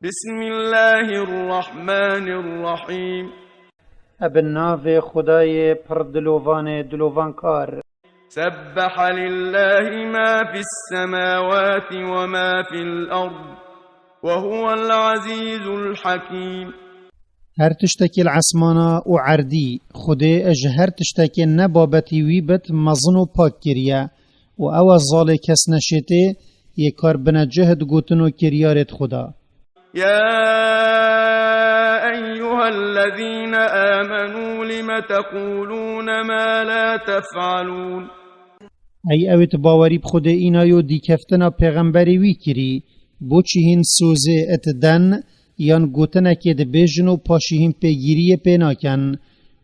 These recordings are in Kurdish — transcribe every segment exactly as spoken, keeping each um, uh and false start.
بسم الله الرحمن الرحيم. Bi navê Xwedayê pir dilovanê dilovankar. سبح لله ما في السماوات وما في الأرض وهو العزيز الحكيم. Her tiştekî li esmana û erdî, Xwedê ji her tiştekê ne babetî wî bit mezin û pak kiriye û ew e zalê kes neşêtê yê kar binecih di gotin û kiryarêt Xweda. يا أيها الذين آمنوا لم تقولون ما لا تفعلون. Ey ewêt bawerî bi Xwedê înayo dîkeftina pêxemberê wî kirî, boçî hîn sozê it den yan gotinekê dibêjin û paşî hîn pêgîriyê pê nakin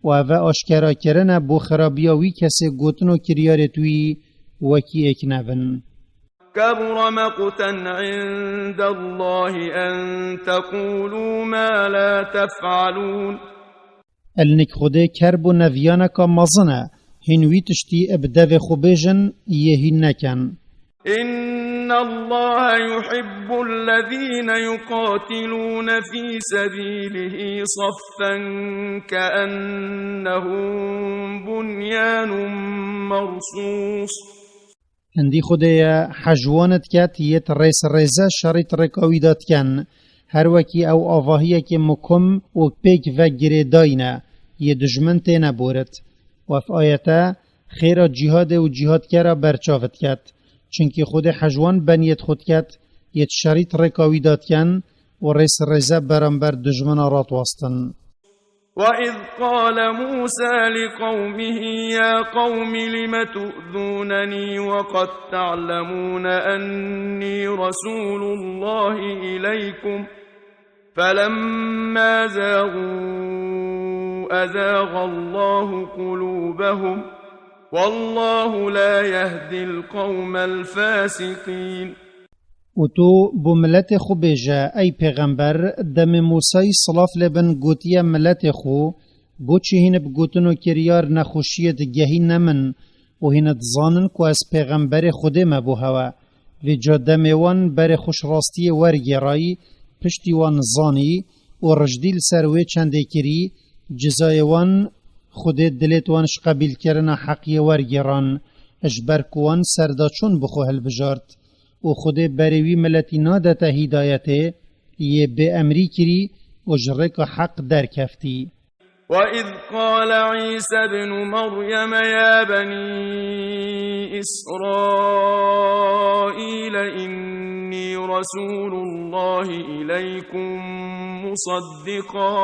û ev e aşkerakirine bo xirabiya wî kesê gotin û kiryarêt wî wekî êk nebin. كبر مقتا عند الله أن تقولوا ما لا تفعلون. Elnik Xwedê kerb û neviyaneka mezin e, hîn wî tiştî bi devê xwe bêjin, yê hîn nekin. إن الله يحب الذين يقاتلون في سبيله صفا كأنهم بنيان مرصوص. Hindî Xwedê ye hej wan diket yêt rês rêze şerît rêka wî de diken. Her wekî ew avahiyekê mukim û pêk ve girêdayî ne, yê dijmin têne borit. Û ev ayete xêra cîhadê û cîhadkera berçav diket. Çimkî Xwedê hej wan beniyêt xwe diket, yêt şerît rêka wî de diken û rês rêze beramber dijmina ratwastin. وإذ قال موسى لقومه يا قوم لم تؤذونني وقد تعلمون أني رسول الله إليكم فلما زاغوا أزاغ الله قلوبهم والله لا يهدي القوم الفاسقين. Û tu bo miletê xwe bêje, ey pêxember, demê Mûsayî silav lê bin gotiye miletê xwe, boçî hîn bi gotin û kiryar nexweşiyê digehîne min û hîn dizanin ku ez pêxemberê Xwedê me bo hewe. Vêca demê wan berê xwe ji rastiyê wergêrayî, piştî wan zanî û rijdî li ser wê çendê kirî, cizayê wan Xwedê dilêt wan ji qebîlkirina heqiyê wergêran, ji ber ku wan serdaçûn bi xwe hilbijart. û Xwedê berê wî miletî nadete hîdayetê, yê bêemrî kirî û ji rêka heq derkeftî. وإذ قال عيسى ابن مريم يا بني إسرائيل إني رسول الله إليكم مصدقا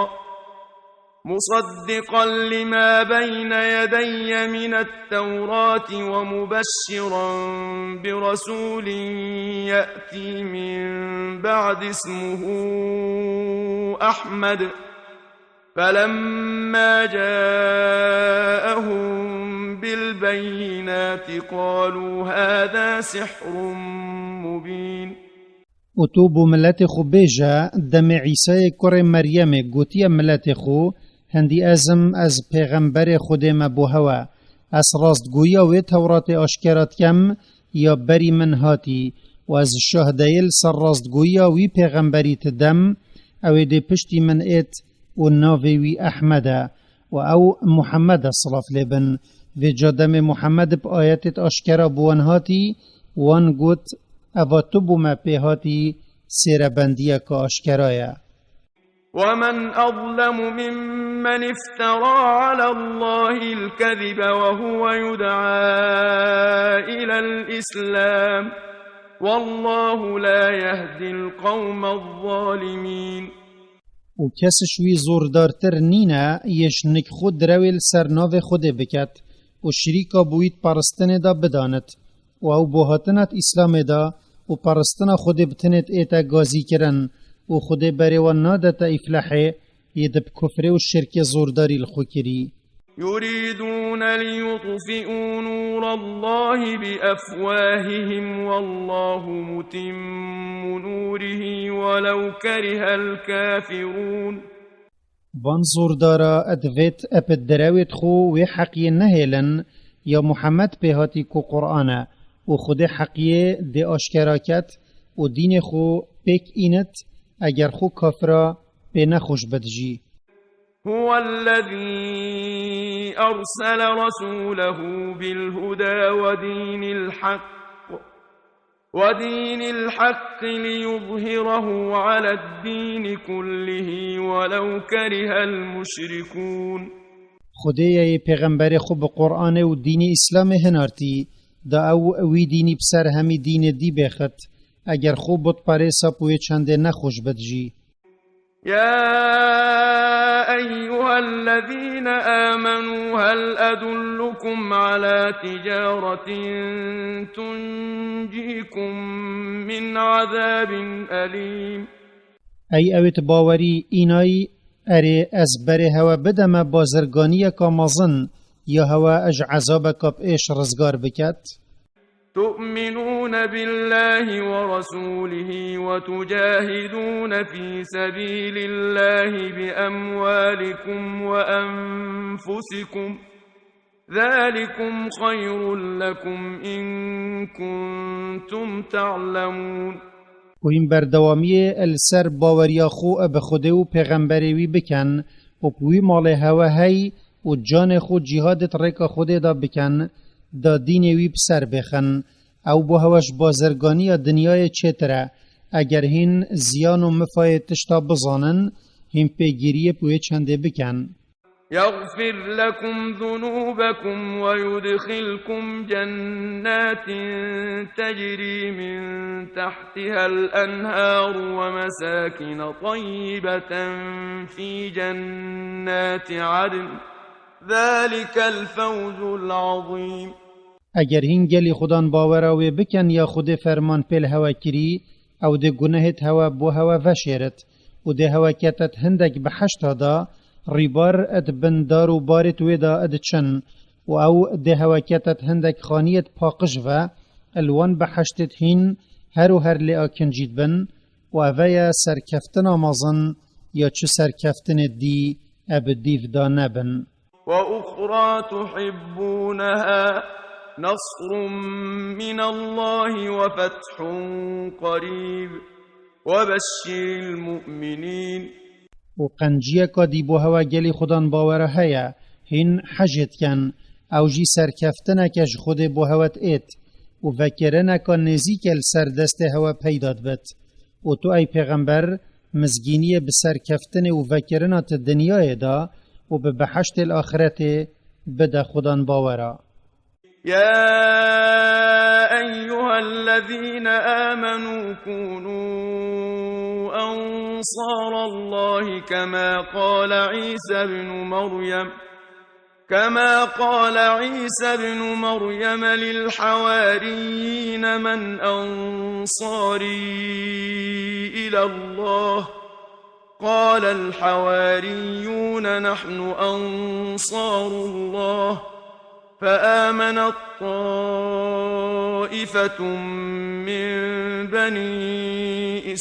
مصدقا لما بين يدي من التوراة ومبشرا برسول يأتي من بعد اسمه أحمد فلما جاءهم بالبينات قالوا هذا سحر مبين. Û tu bo miletê xwe bêje, demê Îsayê kurê Meryemê gotiye miletê xwe, hindî ez im, ez pêxemberê Xwedê me bo hewe. Ez rastgoyiya wê Tewratê aşkera dikem ya berî min hatî û ez şahdeyê li ser rastgoyiya wî pêxemberî didem, ew ê dê piştî min êt û navê wî Ehmed e û ew Muhammed e, silav lê bin. Vêca demê Muhammed bi ayetêt aşkera bi wan hatî, wan got, Eva tu bo me pê hatî sêrebendiyeke aşkera ye. ومن أظلم ممن افترى على الله الكذب وهو يدعى إلى الإسلام والله لا يهدي القوم الظالمين. Û kes ji wî zordartir nîne yê ji nik xwe direwê li ser navê Xwedê biket û şirîka bi wî di peristinê de bidanit û ew bo hatina di Îslamê de û peristina Xwedê bi tinê diête gazîkirin û Xwedê berê wan nadete îflehê yê di bi kufrê û şirkê zordarî li xwe kirî. يريدون ليطفئوا نور الله بأفواههم والله متم نوره ولو كره الكافرون. Van zordara divêt ep direwêt xwe wê heqiyê nehêlin ya Muhammed pê hatî ku Qur'an e û Xwedê heqiyê dê aşkera ket û dînê xwe pêk înit, eger xwe kafira pê nexweş bid jî. هو الذي أرسل رسوله بالهدى ودين الحق، ودين الحق ليظهره على الدين كله ولو كره المشركون. Xwedê ye yê pêxemberê xwe bi Qur'anê û dînê Îslamê hinartî, da ew wî dînî bi ser hemî dînê dî bêxit, eger xwe butperêsa bi wê çendê nexweş bid jî. يا أيها الذين آمنوا هل أدلكم على تجارة تنجيكم من عذاب أليم؟ Ey ewêt bawerî înayî, erê ez berê hewe bideme bazirganiyeka mezin, ya hewe ji ezabeka bi êş rizgar biket? تؤمنون بالله ورسوله وتجاهدون في سبيل الله بأموالكم وأنفسكم، ذلكم خير لكم إن كنتم تعلمون. Ku hîn berdewamiyê li ser baweriya xwe bi Xwedê û pêxemberê wî bikin û bi wî malê hewe hey û canê xwe cîhadê di rêka Xwedê de bikin, da dînê wî bi ser bêxin. Ew bo hewe ji bazirganiya dinyayê çêtir e. Eger hîn ziyan û mifayê tişta bizanin, hîn pêgiriyê bi wê çendê bikin. يغفر لكم ذنوبكم ويدخلكم جنات تجري من تحتها الأنهار ومساكن طيبة في جنات عدن، ذلك الفوز العظيم. Eger hîn gelî xudan bawera wê bikin ya Xwedê ferman pê li hewe kirî, ew dê gunehêt hewe bo hewe veşêrit û dê hewe ketet hindek biheşta da, rîbar ed bin dar û barêt wê da ed çin û ew dê hewe ketet hindek xaniyêt paqij ve, li wan biheştêt hîn her û her lê akincît bin û eve ye serkeftina mezin ya çi serkeftinê dî eb dîv da nebin. وأخرى تحبونها، نصر من الله وفتح قريب، وبشر المؤمنين. û qenciyeka dî bo hewe gelî xudan bawera heye, hîn hejê dikin, ew jî serkeftineke ji Xwedê bo hewe diêt û vekirineka nêzîke li ser destê hewe peyda dibit. Û tu ey pêxember, mizgîniyê bi serkeftinê û vekirina ti dinyayê de û bi biheştê li axiretê bide xudan bawera. يا أيها الذين آمنوا كونوا أنصار الله كما قال عيسى ابن مريم، كما قال عيسى ابن مريم للحواريين من أنصاري إلى الله؟ قال الحواريون نحن أنصار الله، فآمنت طائفة من بني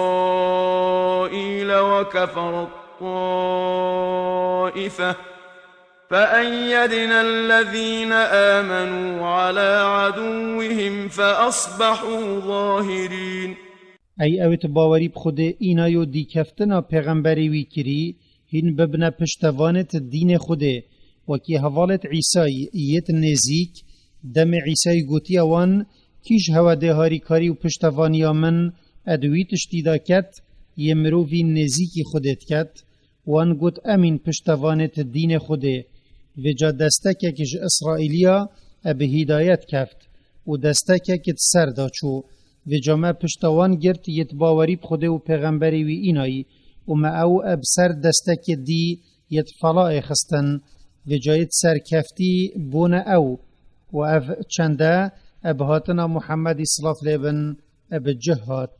إسرائيل وكفرت طائفة، فأيدنا الذين آمنوا على عدوهم فأصبحوا ظاهرين. Ey ewêt bawerî bi Xwedê înayo dîkeftina pêxemberê wî kirî, hîn bibine piştevanêt dînê Xwedê, wekî hevalêt Îsayî yêt nêzîk, demê Îsayî gotiye wan, kî ji hewe dê harîkarî û piştevaniya min ed wî tiştî de ket, yê mirovî nêzîkî Xwedê diket. Wan got, emîn piştevanêt dînê Xwedê. Vêca destekek ji Îsraîliya e bi hîdayet keft û destekek di ser de çû. Vêca me pişta wan girt yêt bawerî bi Xwedê û pêxemberê wî înayî û me ew e bi ser destekê dî yêt felayê xistin. Vêca yêt serkeftî bûne ew û ev çende e bi hatina Muhemmedî silav lê bin e bi cih hat.